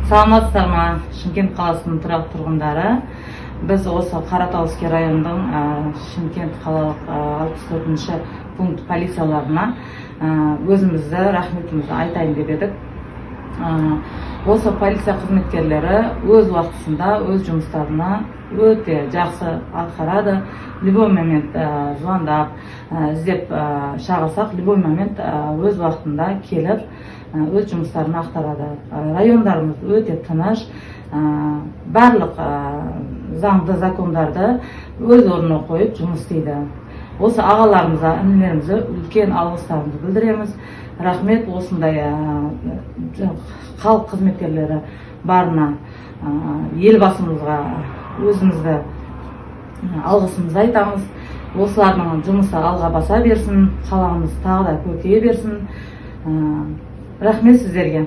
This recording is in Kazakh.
Саламатсыздар ма, Шымкент қаласының тұрақты тұрғындары! Біз осы Қаратауский районының Шымкент қалалық 64-ші пункт полицияларына өзімізді рахметімізді айтайын деп едік. Осы полиция қызметкерлері өз уақытысында өз жұмыстарына өте жақсы атқарады. Любой момент звондап, іздеп, шақырсақ, любой момент өз уақытында келіп, өз жұмыстарын атқарады. Райондарымыз өте тыныш, барлық заңды, закондарды өз орнына қойып жұмыс істейді. Осы ағаларымызға, інілерімізге үлкен алғыстарымызды білдіреміз. Рахмет осындай халық қызметкерлері барына. Елбасымызға өзімізді алғысымызды айтамыз. Осылардың жұмысы алға баса берсін, қаламыз тағы да көркейе берсін. Рахмет сіздерге.